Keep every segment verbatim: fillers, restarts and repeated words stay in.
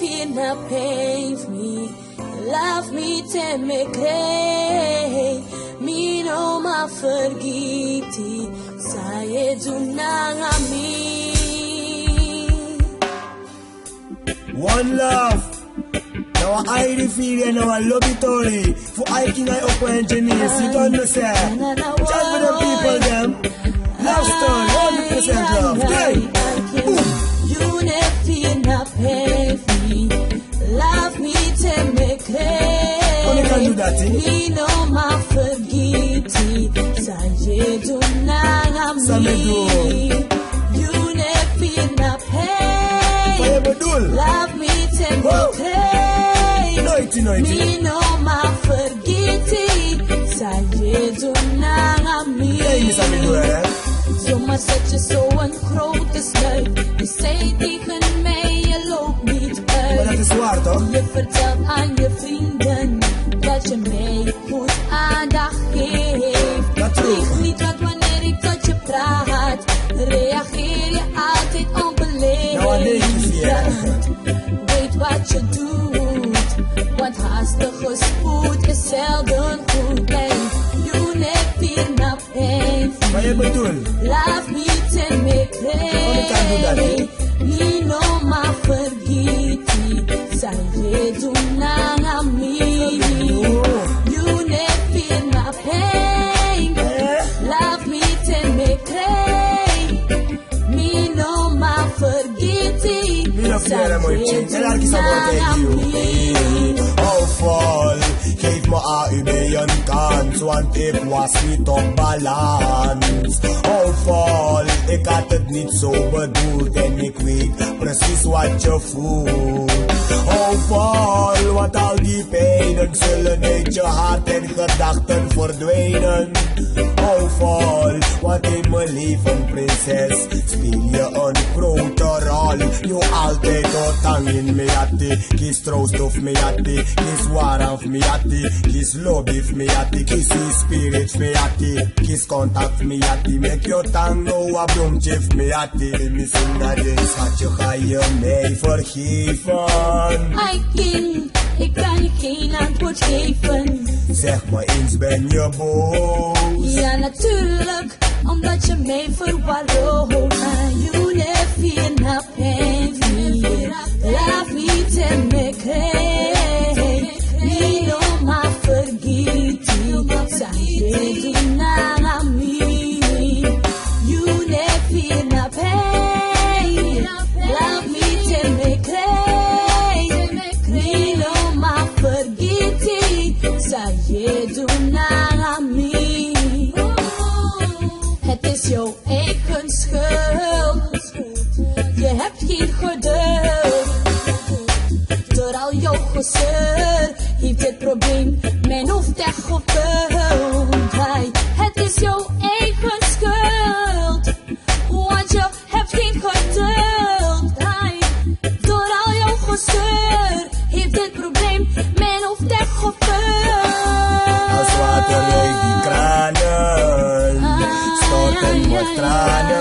Pina pain fu mi, love mi te mi e krei. Mi no man fergiti san yu e du nanga mi. One love. Na wan airi firi en, na wan lobi tori. Fu Aiking a opo en genius, you don't know seh. Just for the people dem. Love story, hundred percent love. Hey! Boom! Yu no e firi na pain fu mi. Love mi te mi e krei. Kon mi kan du dati? Mi no man fergiti san yu e du nanga mi. San mi du? Yu no e firi na pain. Fa yu e bedoel? Love mi te mi e krei. Noiti, noiti. Mi no man fergiti san yu e du nanga mi. Hey, mi san mi du, eh? Zomaar zet je zo een grote sluip. Je zei tegen mij, je loopt niet uit. Maar dat is waar, toch? Je vertelt aan je vrienden dat je mij goed aandacht geeft. Dat klopt. Lieg niet, want wanneer ik tot je praat, reageer je altijd onbeleefd. Nou, wat denk je, Sierra? Weet wat je doet, want haastige spoed is zelden goed. Hey, yu no e firi na pain fu mi. Wat yu e bedoel? Love mi te mi e krei. Kon mi kan du dati? Mi no man fergiti san yu e du nanga mi. Oh. Yu no e firi na pain. Eh? Love mi te mi e krei. Mi no man fergiti. Mi no firi na pain. San yu e du nanga mi. Hey, oh, fall. Geef me A U B een kans, want ik was niet op balans. Oh, fall, ik had het niet zo bedoeld en ik weet precies wat je voelt. Oh, fall, want al die pijnen zullen uit je hart en gedachten verdwijnen. Oh, fall, want in mijn leven, prinses, speel je een grote rol. Yu altijd o tan ini mi ati. Kisi troost fu mi ati, kisi warm fu mi ati, kisi lobi fu mi ati, kisi spirit fu mi ati, kisi contact fu mi ati. Meki yu o tan now, a bromtje fu mi ati. Mi singa den schatje, ga je mij vergeven? Aiking, ik kan je geen antwoord geven. Zeg me eens, ben je boos? Ja, natuurlijk, omdat je mij verwaarloost. Yu no e firi na pain fu mi. Love mi te mi e krei. Mi no man fergiti san yu e du nanga mi. Yu no e firi na pain. Love mi te mi e krei. Mi no man fergiti san yu e du nanga mi. Het is jouw eigen schuld. Je hebt geen geduld. Door al jouw gezeur heeft dit probleem mijn hoofd echt gevuld. Hey, het is jouw eigen schuld, want je hebt geen geduld. Hey, door al jouw gezeur heeft dit probleem mijn hoofd echt gevuld. Als water uit die kranen storten mijn tranen.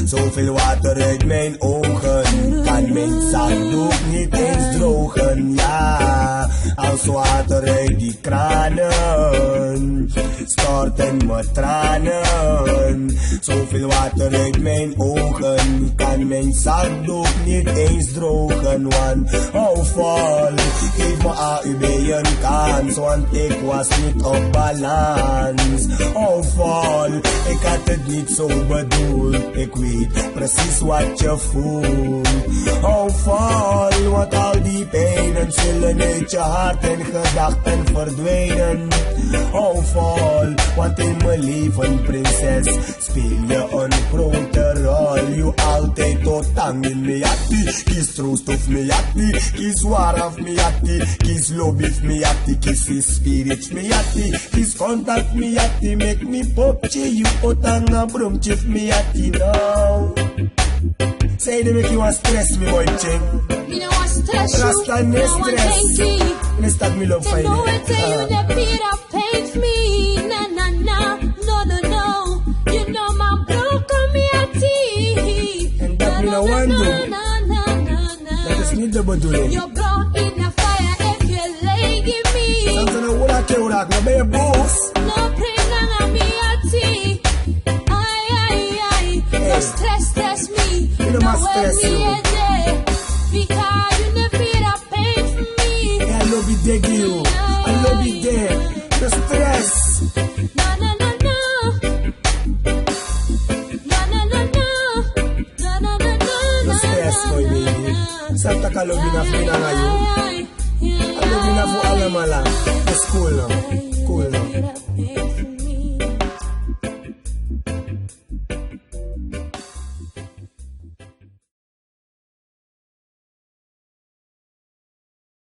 Zoveel water uit mijn ogen kan mijn zakdoek niet eens drogen. Ja, als water uit die kranen storten mijn tranen. Zoveel water uit mijn ogen kan mijn zakdoek niet eens drogen. Want oh, fall, geef me A U B een kans, want ik was niet op balans. Oh, fall, ik had het niet zo bedoeld. Ik weet precies wat je voelt. Oh, fall, want al die pijnen zullen uit je hart en gedachten verdwijnen. Oh, fall, want in mijn leven, prinses, speel je een grote rol. Yu altijd o tan ini mi ati. Kisi troost fu mi ati, kisi warm fu mi ati, kisi lobi fu mi ati, kisi spirit fu mi ati, kisi contact fu mi ati. Meki mi poptje, yu o tan, a bromtje fu mi ati now. Sanede meki yu wani stress mi, boytje? Mi no wani stress yu. Rasta no e stress. Mi no wani denki. Mi no e taki mi lobi fu yu. Te no e te yu no e firi na pain fu mi. Na, na, na. No, no, no. Yu no man broko mi ati. En dati mi no wani du. Na, na, na, na, na. Dati is Yu de bedoeling. Yu bron ini a faya efu yu e lei gi mi. San san na wraki e wraki, no ben yu boos. No prin nanga mi ati. Ai, ai, ai. No stress, stress mi. Yu no man stress yu. Bika yu no feel a pain fu mi. A lobi de gi yu. A lobi de. No stress. No, no, no, no. No, no, no, no. No stress, my baby. Sabi taki a lobi na fu mi nanga yu. A lobi na fu alamala. Just cool now. Cool now.